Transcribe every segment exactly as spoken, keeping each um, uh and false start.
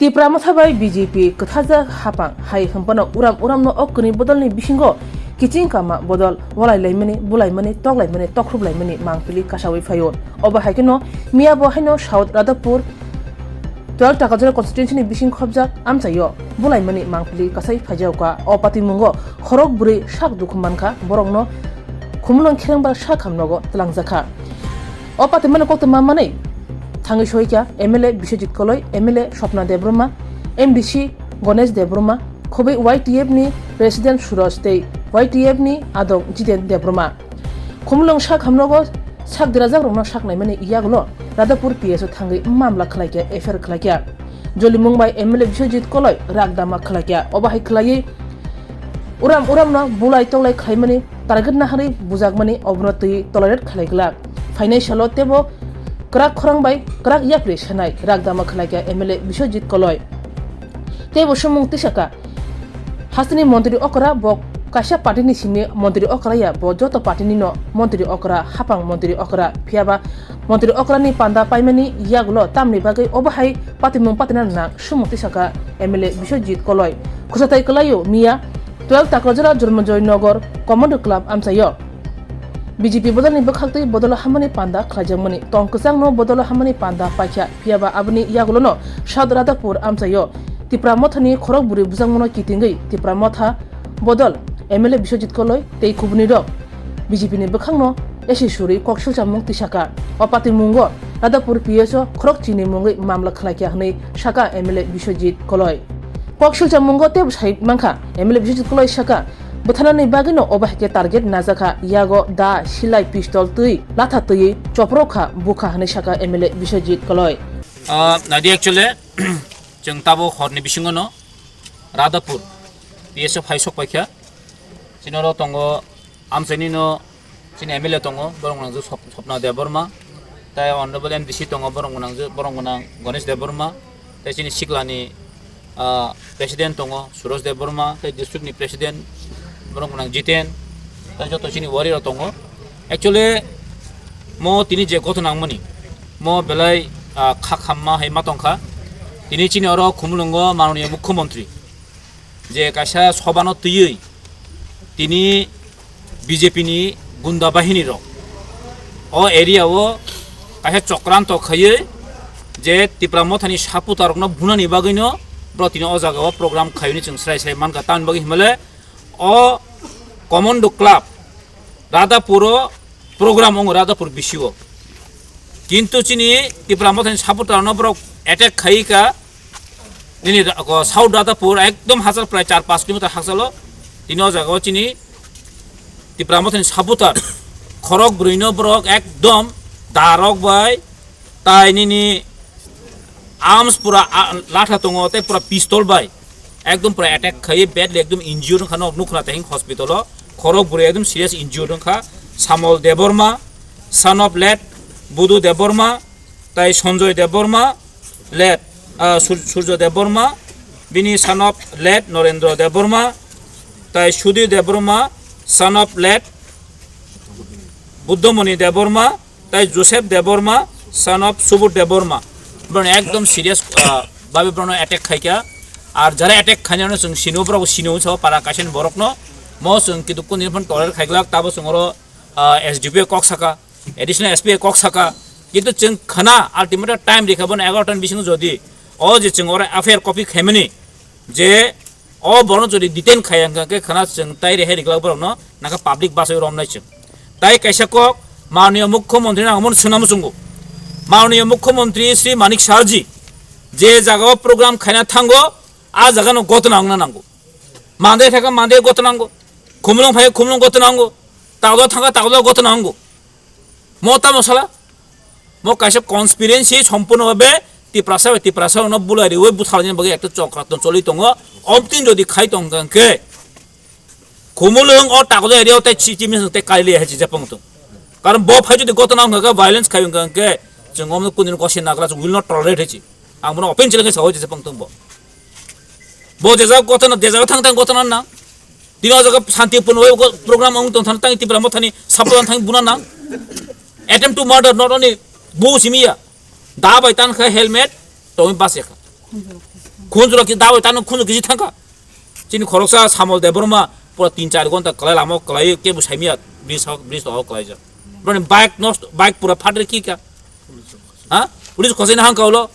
Tipra Motha bai B J P kwthajak hapang hai hwnphano uram uramno o kwrwi bodolni bisingo kiching kama bodol walai laimani, bulai mani, toklai mani, tokhrup laimani mangpili kasawi phaio. Obo hai kheno miya bo haino South Radhapur twelve Takajora constituency ni bising khobjak amchaio bulaimani mangpili kasai phaijaoka. O patimungo khorok bwrwi sak dukhu mankha, borokno khumulwng kherengbar sak hamnogo twlangjakha. O patimani koktwma manwi thangwi soikha M L A Biswajit Koloi, M L A Swapna Debbarma, M D C Ganesh Debbarma, khobwi Y T F ni President Suraj tei Y T F ni adong Jiten Debbarma. Khumulwng sak hamnogo sak derajakrokno sak naimani yagulo Radhapur P S o thangwi mamla khlaikha, F I R khlaikha. Jolimung bai M L A Biswajit Koloi rakdama khlaikha. Obo hai khlaiwi uram uramno bulai toklai khlaimani target naharwi bujakmani obono twi tolerate khlai glak. Phainai salo teibo kwrak khorang bai kwrak yapri sanai rakdama khlaikha M L A Biswajit Koloi. Teibo sumung tisaka, hasteni montri okra bo kaisa party ni simi montri okra ya, bo joto party ni no montri okra, hapang montri okra, phiyaba montri okra ni panda paimani yagulo tamni bagwi obo hai patimung patina nang sumung tisaka M L A Biswajit Koloi. Khwsatai kwlaio miya twelve Takrajora Jormojoy Nogor Commando Club amchaio. B J P bodolni bwkhaktwi bodolo hamani panda khlaijakmani, tong kwchangno bodolo hamani panda paikha, phiyaba aboni yagulono South Radhapur amchaio Tipra Mothani khorok bwrwi bwjakmano kitingwi Tipra Motha bodol M L A Biswajit Koloi tei kubunirok B J P ni bwkhakno esi suri kok silchamung tisaka. O patimungo Radhapur P S o khorok chini mungwi mamla khlaikha hwnwi saka M L A Biswajit Koloi. Kok silchamungo teibo sai mankha, M L A Biswajit Koloi saka, bwtharnani bagwino obo hai khe target najakha, yago da, silai, pistol twi latha twiwi choprok kha, bukha hwnwi saka M L A Biswajit Koloi. Ah, nadi actually, chwng tabuk horni bisingono Radhapur P S o phai sok paikha. Chini oro tongo, amchaini no chini M L A tongo, borok nangjakgo Sop-, Sopna Debbarma, tei Honorable M D C tongo, borok nangjakgo, borok nang Ganesh Debbarma, tei chini siklani, ah, President tongo, Suraj Debbarma, tei district ni President, borok nang Jiten, tei joto chini warrior rok tongo. Actually, mo tini je gotho nangmani, mo belai, ah, kha khamma hai ma tongkha. Tini chini oro Khumulwngo Mananiya Mukhyamantri je kaisa sobano twiwi tini B J P ni gunda bahini rok o area o kaisa chokranto khaiwi je Tipra Mothani supporter rokno bunani bagwino bro tini o jaga o program khaiwi chwng srai srai mankha. Tamni bagwi himale o Commando Club Radhapur o program wngo Radhapur bisio. Kintu chini Tipra Mothani supporter no borok attack khai ka, nini ra-, ko South Radhapur ekdom hajar prai char panch kilometer hakchalo. Tini o jaga o chini Tipra Mothani supporter khorok bwrwi no borok ekdom darok bai tai nini arms pura, a, latha tongo tei pura pistol bai ekdom pura attack khai badly ekdom injured wngkha, nok nukha tei hospital o khorok bwrwi ekdom serious injured wngkha. Samol Debbarma, son of late Budu Debbarma, tai Sanjoy Debbarma, late, ah, Sur-, Surjo Debbarma, bini son of late Norendra Debbarma, tai Sudhir Debbarma, son of late Buddhamoni Debbarma, tai Joseph Debbarma, son of Subodh Debbarma. Borok ekdom serious, ah, babe borok attack khaikha. Ar jara attack khainai no chwng sino, borok sino sa para kaisa ni borok no. Mo chwng kitu kuni phone tolerate khaiglak, tabo chwng oro, ah, S D P O kok saka, additional S P O kok saka. Kintu chwng khana ultimate time rikha bono egarota ni bisingo jodi o je chwng oro F I R copy khaimani je o borok jodi detain khai wngkha khe khana chwng tai rehai riglak borok no nangkha public bachai romnai chwng. Tai kaisa kok Mananiya Mukhyamantri nang mon swnam chwngo. Mananiya Mukhyamantri Shri Manik Saha ji je jaga o program khaina thango, a jaga no gotna wngna nango. Mande thaka mande gotna nango. Khumulwng phai khumulwng gotna nango. Tagdo thaka tagdo gotna nango. Mo tamo sala? Mo kaisa conspiracy sompurno bhabe Tiprasa bai Tiprasa no bulai riwi butharni bagwi ekta chokra ton choli tongo. Omtin jodi khai tong khe Khumulwng o Takdo area o tei chichi misong tei kali hai chi japang tong. Karon bo phai jodi gotna wngkha khe, violence khai wngkha khe, chwng omno kunu kosi nagra chwng will not tolerate hai chi. Ang bono open challenge sao chi japang tong bo. Bo je jaga gotna, je jaga thang thang gotna na. Tini o jaga shanti purno program wng tong thang tang Tipra Mothani support thang buna na. Attempt to murder not only bo simiya. Da bai tan kha helmet, tongwi bas ya kha. Khunjurok kisa dabai tano khunjurok kisi thangkha. Chini khoroksa Samol Debbarma pura tin char gonta kwlai lama kwlai kebo saimya bridge hok, bridge hok kwlaijak. Broni bike nosto, bike pura phatri kika. Ha? Police khosai na hangka ulo.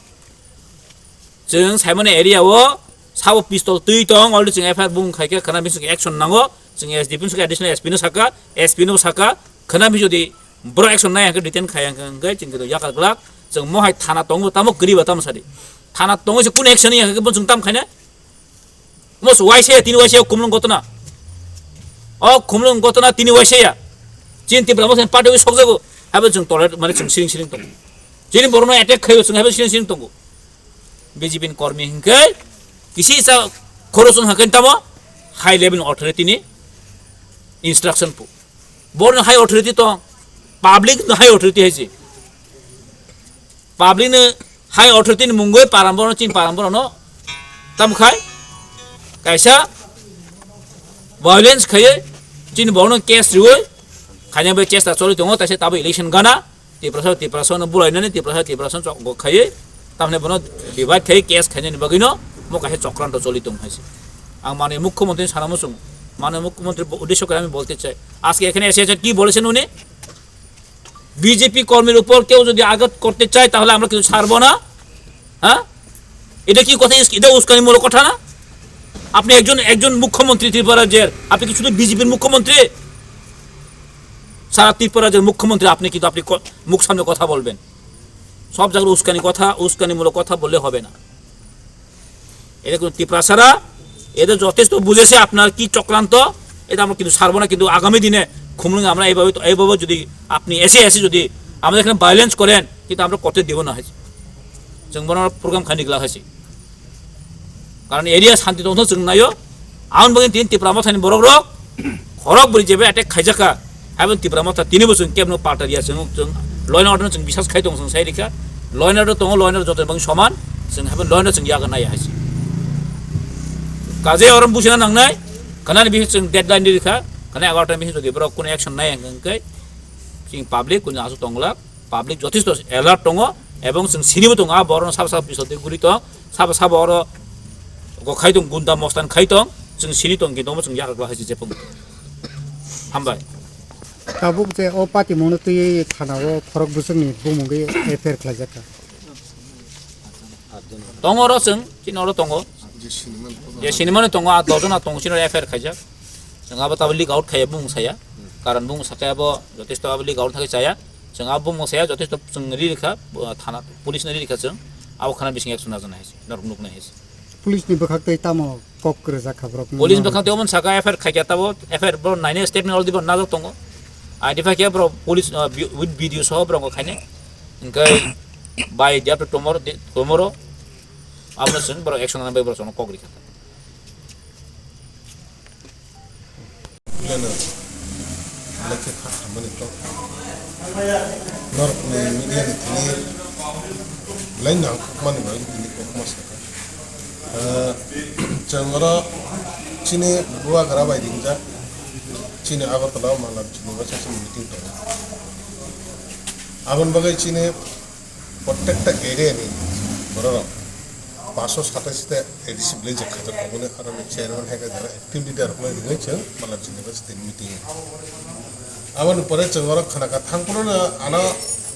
Chwng saimani area o sabo pistol twi tong, already chwng F I R bung khaikha, khana bising action nango. Chwng S D P no saka, additional S P no saka, S P no saka, khana bi jodi bro action nai hangkhe detain khai hangkhe chwng khe yakar glak. Chwng mohai thana tongo, tamo kwriba tamo sadi. Thana tongo se kun action ya hangkhe bo chwng tam khaina. Mo se waisa ya, tini waisa ya, Khumulwng gotona. O Khumulwng gotona tini waisa ya. Chin Tipra mo sen party wi sokjago. Habo chwng tolerate mane chwng siring siring tongo. Chini borno attack khayo chwng habo siring siring tongo. B J P ni kormi hingke kisi sa khorosong haken tamo high level authority ni instruction pu. Borno high authority tong, public no high authority haisi. Public no high authority ni mungoi parambor no chin parambor no tam khai kaisa violence khaye chin borno case riwoi khanya bai case ta choli tongo taisa tabo election gana Tiprasa, Tiprasa no bulai nani Tiprasa, Tiprasa chok go khaye tamne bono divide khaye case khainani bagwi no mo kaisa chokranto choli tong haisi. Ang mani mukhyamantri sana muchung, mani mukhyamantri bo-, uddesho kore ami bolte chai. Ajke ekhane ese ese ki bolechen uni? BJP কর্মীর উপর কেউ যদি আঘাত করতে চায়, তাহলে আমরা কিছু ছাড়বো না। হ্যাঁ, এটা কি কথা? ইস-, এটা উস্কানিমূলক কথা না? আপনি একজন, একজন মুখ্যমন্ত্রী ত্রিপুরা রাজ্যের, আপনি কি শুধু বিজেপির মুখ্যমন্ত্রী? সারা ত্রিপুরা রাজ্যের মুখ্যমন্ত্রী আপনি, কিন্তু আপনি ক-, মুখ সামনে কথা বলবেন। সব জায়গায় উস্কানি কথা, উস্কানিমূলক কথা বললে হবে না। এদের কোনো তিপ্রাসারা, এদের যথেষ্ট বুঝেছে আপনার কি চক্রান্ত, এটা আমরা কিন্তু ছাড়বো না। কিন্তু আগামী দিনে খুমলুঙে আমরা এইভাবে, এইভাবে যদি আপনি এসে এসে যদি আমাদের এখানে ভায়োলেন্স করেন, কিন্তু আমরা করতে দেবো না হয়েছে। जों bono program khaini glak hai se. Karon area santi tongthok chwng naio. Aboni bagwi tini Tipra Mothani borok rok khorok bwrwi jeba attack khaijak kha. Aboni Tipra Motha tini bo chwng kebno palta riya chwng, chwng law and order no chwng bisas khai tong chwng sai rikha. Law and order tongo, law and order joto bang soman. Chwng aboni law and order chwng yaga nai hai se. Kaje orom buchina nangnai. Kanani bihi chwng deadline di rikha. Kanai agarta bihi jodi borok kono action nai hwnkhe chwng public kono asu tonglak. Public jotheshto alert tongo ebong chwng sinibo tongo, a borokno sabo sabo pistol twi guri tong, sabo sabo oro go khai tong, gunda mostan khai tong, chwng sini tong, kintu omo chwng yakha glak hai se jepung. Hambai. Tabuk je o patimungno twi thanao khorok bwswkni bumungwi F I R khlaijak kha. Tongo oro chwng, chini oro tongo. Je sinimani tongo, a dojon a tongo, chini oro F I R khaijak. Chwng abo tabuk leak out khaiya bumung saya. Karon bumung sakhe abo jotheshto abo leak out thangwi chaya. Chwng abo bumung saya jotheshto chwng ri rikha, bo thana police no ri rikha chwng. Abo khana bising action najaknai hai se, norok nuknai hai se. Police ni bwkhak tei tamo kok kwrwjak kha borok? Police bwkhak tei omo saka F I R khaikha tabo, F I R borok nainai step ni already borok najak tongo. Identify khe borok police, uh, bi-, with video soho borok khainai. Hwnkhe by day after tomorrow, day, tomorrow, abono chwng borok action nana bai borok chwngno kok rikha. Belai no belai khe kha khamani tok. Norokni media ni thani belai nangkukmani bagwi tini kokma sakha. Ah, chwng oro chini bubagra bai ringjak, chini Agartala o Malam chini waisa chini meeting tongo. Aboni bagwi chini Prottekta area ni bororok paanso satais ta A D C village khaijak tongo, aro ni chairman hai khe jara active leader rok no ringwi chwng Malam chini university ni meeting. Aboni pore chwng oro khana kha thang phuru no ano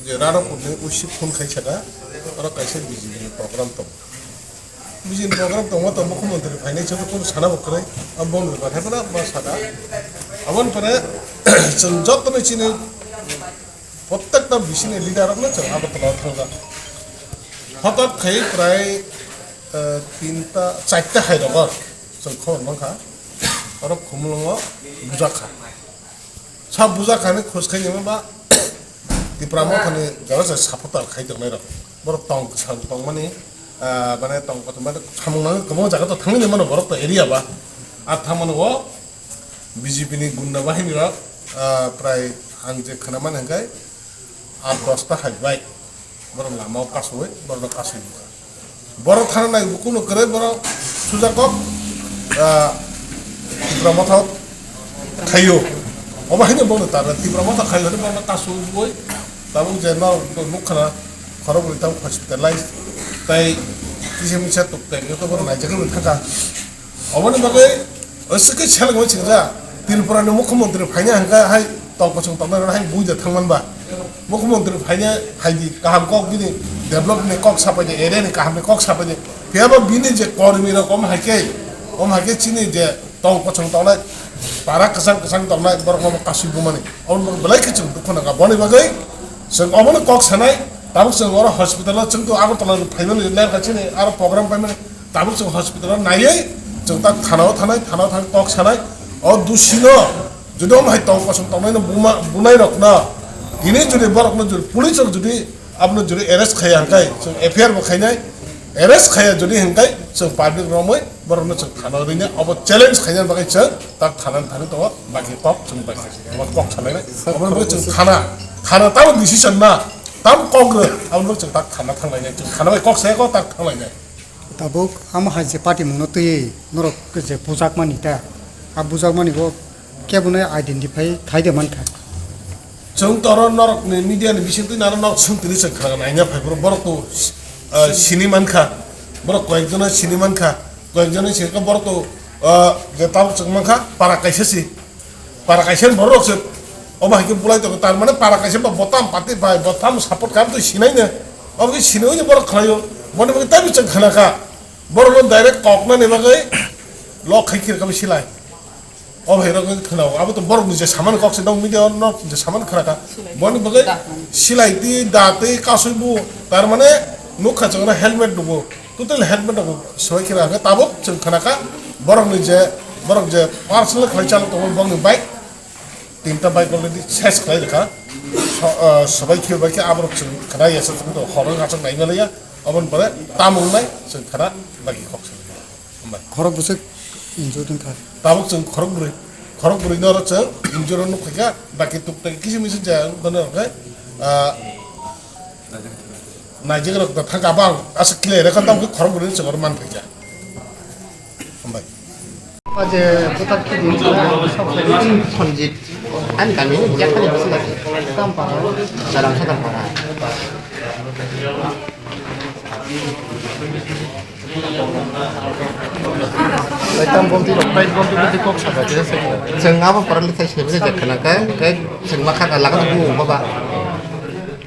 je Radhapur ni usi phone khai saka oro kaisa B J P ni program tongo. B J P ni program tongma to mukhyamantri phainai chwng phone sana bo kwrwi, abo bondh bai phai phano ma saka. Aboni pore chwng joto no chini Prottekta bisini leader rokno chwng Agartala o thangjak. Hotat khai prai, eh, tinta, charta hai rogo chwng khobor mankha. Oro Khumulwngo bujak kha. Sa bujak kha hinwi khoj khai nima ba Tipra Mothani jora se supporter khai tongnai rok. Borok tong kwchang tongmani, eh, mane tong kotor mane samung nang kwbangma jaga to thangwi mano borok to area ba. Ar thangmani o B J P ni gunda bahini rok, ah, prai ang je khwnamani hwnkhe aat dosta hai bai borok lama o kasui, borok no kasui bukha. Borok thana nai bukuno kwrwi borok sujakok, ah, Tipra Motha khaio. Obo haino bono tar Tipra Motha khaio hwnwi borok no kasui bui tabuk je no nukha na khorokbrwi tabuk hospitalize tei Kisa misa tuk tek yo to bono naijak wng thangkha. Oboni bagwi aswk khe selengwi chwngsa Tripura ni mukhyamantri phaina hwnkha hai tong kosong tongnai rok hai buida thangman ba. Mukhyamantri phaina hai di kaham kok bini develop ni kok sapai di, area ni kaham ni kok sapai di. Phiya ba bini je kormi rok om hai khe, om hai khe chini je tong kosong tongnai, para kwchang kwchang tongnai borok no kasui bumani. Oboni bagwi belai khe chwng dukhu nangkha. Boni bagwi chwng obono kok sanai, tabuk chwng oro hospital o chwng to Agartala rok phaimani ler kha chini aro program paimani. Tabuk chwng hospital o naiwi chwng tak thana o thanai, thana o thang kok sanai. O dusi no jodi omo hai tong kosong tongnai no buma, bunai rok no tini jodi borok no jodi police rok jodi abono jodi arrest khaiya hwnkhe chwng F I R bo khainai, arrest khaiya jodi hwnkhe chwng public romwi borok no chwng thana o rinai, obo challenge khaina bagwi chwng tak thana thani tongo, baki kok chwng bai kok sanai nai. Obo chwng thana, thana tamo decision na, tamo kok rw, abo chwng tak thana thanglainai, chwng thana bai kok saya kok tak thanglainai. Tabuk amo hai je party mungno twiwi norok je bujakmani ta, a bujakmani bo kebono identify khai de mankha. Chwng toro norokni media ni bisingtwi naro norok swng tini chwng khna naina phai phuru borok to, ah, sini mankha, borok koyekjono sini mankha, koyekjono sini kha borok to, ah, je tabuk chwng mankha para kaisa si. Para kaisa ni borok se obo hai khe bulai tongo, tar mane para kaisa ba botam party bai botam support kam twi sinai ne, obo khe sinai ni borok khlai o, boni bagwi tabi chwng khna kha, borok no direct kok nani bagwi lok khai khir kami silai, obo hai rok khna o, abo to borok ni je saman kok se dong media no je saman khna kha, boni bagwi silai twi da twi kasui bu, tar mane nukha chwng no helmet dubu. Total helmet rok swbai khe rang khe tabuk chwng khna kha borok ni je, borok je personal khlai chalo tongo bokni bike, tinta bike already ses khlai rwkha. So, ah, swbai khe bai khe aborok chwng khna ya sa chwng to horo achak nai maliya, oboni pore tamung nai chwng khna bagi kok sa. Hambai. Khorok bwswk injured wngkha. Tabuk chwng khorok bwrwi, khorok bwrwi no oro chwng injured nuk kha, baki tuk tak kisi misi ja wng kha, ah, Naijak rok da thang abang asa clear kha, tamo khorok bwrwi chwng oro man phaikha. Hambai. Aje buthar khe di Sanjit, ani kami ni jak kali bisi lagi. Kampara. Dalam Sadampara. Tam bomti rok, tam bomti rok kok saka je se. Chwng abo parali thai se je khana ka, kai chwng ma kha ka laga bu baba.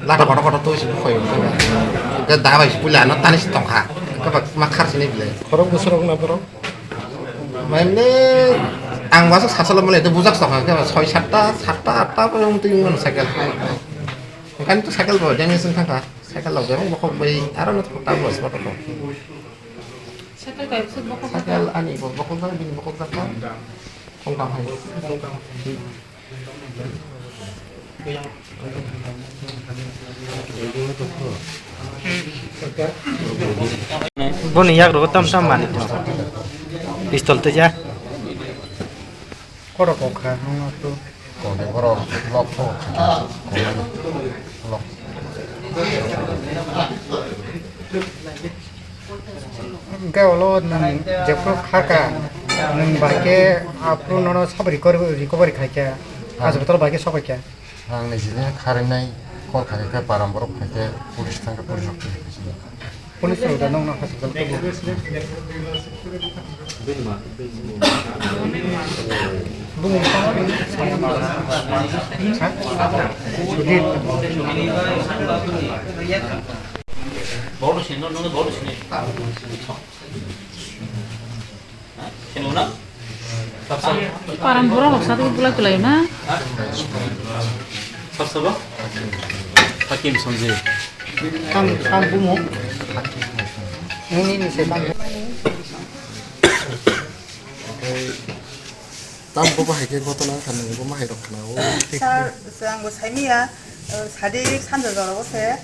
Lata kotor kotor twi se khoi. Ga da bai se pula no tani se tongkha. Ga ba ma khar sini bile. Khorok bwswk rok na borok? Mane ang waso sasalo male to bujak tongkha. Ga soi satta, satta, atta porjonto yung mano cycle. Kan to cycle bo jani sing thangkha. Cycle lo jang bokhok bai aro no ta bos bokhok. Cycle kaisa bokhok. Cycle ani bo bokhok jang bini bokhok jang. Kongkam hai. Boni yak rogo tam tam mani to. Pistol te ja. Koro kokha nung to. Kone koro lok to. Lok. Hwnkhe ulo nwng jephru kha kha, nwng bai khe aphuru nono sabo recovery, recovery khai kha, hospital bai khe sobai kha. Ang nijini kharinai kol khai khe param borok khai khe police thang khe police rok twi khe sini. Police rok da nokno hospital tubu. Bumung tamo bini. Ha? Sudhir. Bolu sini, nunggu bolu sini. Hah? Sini mana? Paran borok rok sadu bulai tulai na. Hah? Sab sabo? Hakim Sanjay. Tam, tam bumo. Ini, ini saya tam. Tam bo bahai khe gotona wngkha, nwngo bo mahai rok khna o. Sir, chwng bo saimanya, eh, sadi sanja jora o se,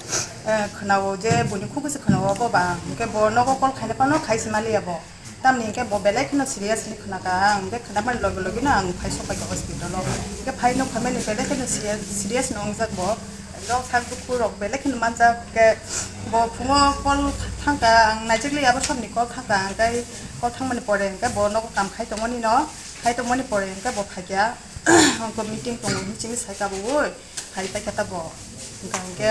eh, khna o je buini khuk se khna o bo ba, hwnkhe bo nogo call khaina phano khai se maliya bo. Tamni hwnkhe bo belai kheno serious hinwi khna kha, ang hwnkhe khna mani loge loge no ang phai sok pai kha hospital o. Hwnkhe phai nuk phaimani belai kheno serious, serious no wngjak bo. Rok sak dukhu rok belai kheno manjak, hwnkhe bo phungo call thangkha, ang naijak liya bo sabni call thangkha, hwnkhe call thangmani pore hwnkhe bo nogo kam khai tongmani no, khai tongmani pore hwnkhe bo phaikha, hwnkhe meeting tongo hinwi chini saikha bo, oi, phai paikha ta bo, hwnkhe, hwnkhe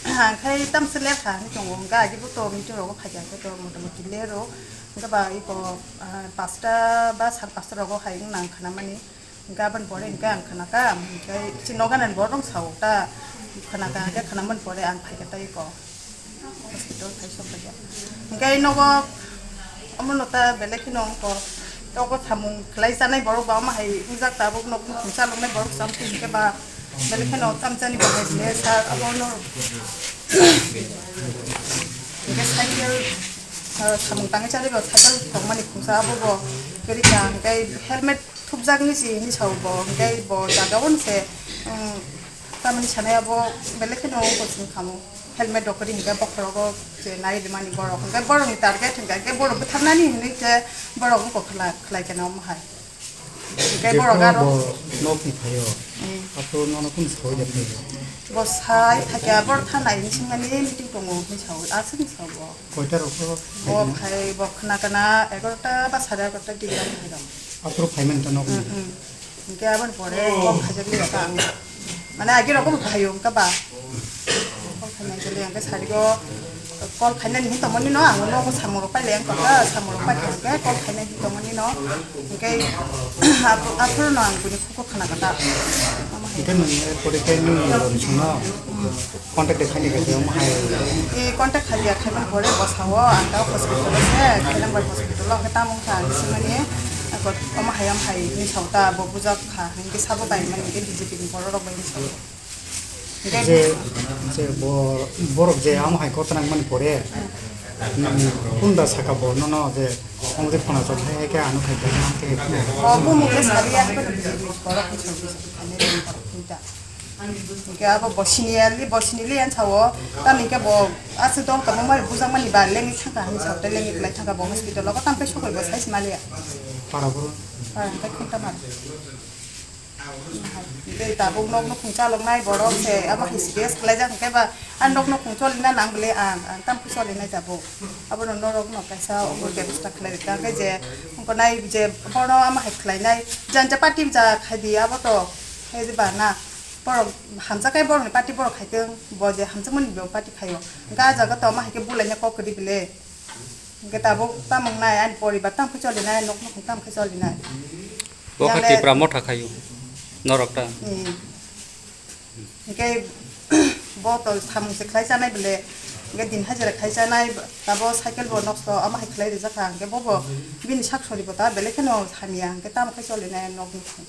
Ang khai tamsa ler kha hinwi tongo, hwnkhe agi bo to meeting rogo phaikha khe to motamoti ler o, hwnkhe ba iko, ah, pasta ba sar pasta rogo hai wng nang khna mani, hwnkhe aboni pore hwnkhe ang khna kha, hwnkhe chini noganani borok rok sao ta khna kha, hwnkhe khna mani pore ang phaikha tei iko hospital khai sok kha. Hwnkhe nogo omono ta belai kheno wngkha, nogo samung khlai chanai borok ba omo hai wngjak tabuk nok nukhung chaloknai borok sam hwnkhe ba belai kheno tamchani bahai le sar abono. Hingke cycle, ah, samung tangwi chari bo cycle tongmani khungsa abo bo kwrwi ka, hingke helmet thupjakni si hinwi sao bo, hingke bo jaga o se, um, tamni sanai abo belai kheno wngkha sini khamu. Helmet rok kwrwi hingke bokhorogo je nai rimani borok, hingke borokni target hingke hingke borok bwtharnani hinwi khe borok wngkha khlai, khlai khe omo hai. Hingke je borok aro bo nokni phaio. Hmm. Aphuru nono kung sawi de phaio. Bo sai thakya bor thanai hinwi singmani meeting tongo hinwi sawi, aswk hinwi sawi bo. Koita rok bo bo phaina? Khai bo khna kana egarota ba sare egarota diga hinwi dong. Aphuru phaimani ta nokni? Hmm, hmm. Hingke aboni pore call khaijak liya ta ang. Mane agi rok bo phaio wngkha ba. Call khainai jole hingke sarigo call khainani hin tongmani no ang nogo samung rok pailai wngkha ta, samung rok paikha hingke call khainai hin tongmani no. Hingke aphuru no ang buini khuko khna kha ta. Hingke nwng pore khe nwng rok songno contact de khaini khe omo hai. E contact khailiya khaimani pore bwsao ang ta hospital o se, Khailangbai hospital o khe tamo wngkha ang swngmani. Omo hai, omo hai hinwi sao ta, bo bujak kha, hinkhe sabo bai mani, hinkhe B J P ni borok rok bai hinwi sao. Hinkhe je, je bo-, borok je amo hai kok nang mani pore, nang kunda saka bo nono je, omo je khona chok hai, hai khe ano khai khe, ano khai khe. O bumung khe sariya, haikhe no B J P ni borok hinwi sao, B J P ni borok hinwi ta. Hinkhe abo bo sini ya li, bo sini li yan sao, tamni khe bo aswk dol tongma mai bujak mani ba lengwi thangkha hinwi sao, tei lengwi kwlai thangkha bo hospital o, tamo khe sokoi bo sai se maliya. Para boro. Para hinkhe khunta mar. Tei tabuk nok nukhung chaloknai borok se, abo hai serious khlaijak hwnkhe ba, a nok nukhung cholina nang bwle ang, ang tamo khe cholinai tabuk. Abono norok no kaisa obo bebosta khlai rwkha, hwnkhe je wngkha nai je bono amo hai khlainai, jani je party ja khai di abo to, hai je ba na, borok hamjakhe borokni party borok khaitwng, bo je hamjakmani bo party khaio, hwnkhe a jaga to amo hai khe bulaina kok kwrwi bwle. Hingke tabuk tamo wngnai, ani poribar tamo khe cholinai, nok nukhung tamo khe cholinai. Bo khe Tipra motha khaio, norok ta. Hmm. Hingke bo to samung se khlai chanai bele, hingke din hajira khai chanai, tabo cycle bo nokso, omo hai khlai rijak kha, hingke bo bo bini sak sori bo ta belai kheno hamya, hingke tamo khe cholinai nok nukhung.